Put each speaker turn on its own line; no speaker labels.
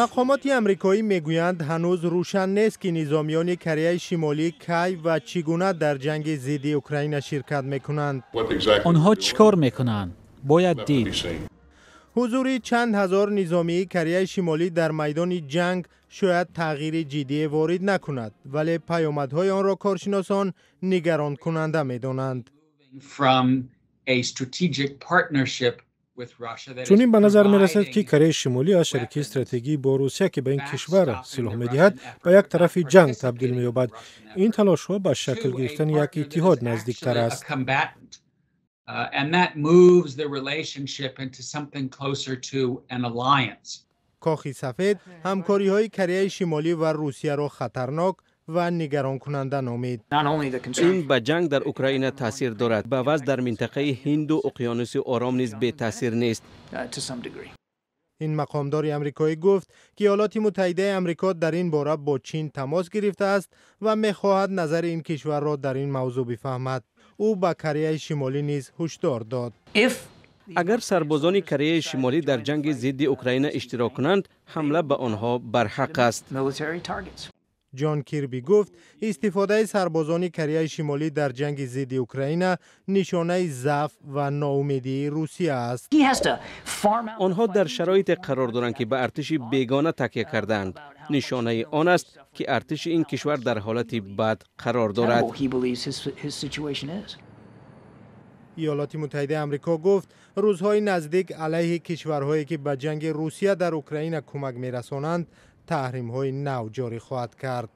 Мақомоти амрикоӣ мегӯянд, ҳанӯз рӯшан нест, ки низомиёни Кореяи Шимолӣ кай ва чӣ гуна дар ҷанги зидди Украина ширкат мекунанд.
Онҳо чӣ кор мекунанд, бояд дид.
Ҳузури чанд ҳазор низомии Кореяи Шимолӣ дар майдони ҷанг шояд тағйири ҷиддие ворид накунад, вале паёмадҳои онро коршиносон нигаронкунанда медонанд.
Чунин ба назар мерасад, ки Кореяи Шимолӣ аз шарикии стратегӣ бо Русия, ки ба ин кишвар силоҳ медиҳад, ба як тарафи ҷанг табдил меёбад. Ин талошҳо ба шакл гирифтани як иттиҳод наздиктар аст.
Кохи Сафед ҳамкориҳои Кореяи Шимолӣ ва Русияро хатарнок ва нигаронкунанда номид.
Ин ба ҷанг дар Украина таъсир дорад, ба вазъ дар минтақаи Ҳинду Уқёнуси Ором низ бетаъсир нест.
Ин мақомдори амрикоӣ гуфт, ки Иёлоти Муттаҳидаи Амрико дар ин бора бо Чин тамос гирифтааст ва мехоҳад назари ин кишварро дар ин мавзӯъ бифаҳмад. Ӯ ба Кореяи Шимолӣ низ ҳушдор дод.
Агар сарбозони Кореяи Шимолӣ дар ҷанги зидди Украина иштирок кунанд, ҳамла ба онҳо барҳақ аст.
Ҷон Кирби гуфт, истифодаи сарбозони Кореяи Шимолӣ дар ҷанги зидди Украина нишонаи заъф ва ноумедии Русия аст.
Онҳо дар шароите қарор доранд, ки ба артиши бегона такя кардаанд. Нишонаи он аст, ки артиши ин кишвар дар ҳолати бад қарор дорад.
Иёлоти Муттаҳидаи Амрико гуфт, рӯзҳои наздик алайҳи кишварҳое, ки ба ҷанги Русия дар Украина кӯмак мерасонанд, таҳримҳои нав ҷорӣ хоҳад кард.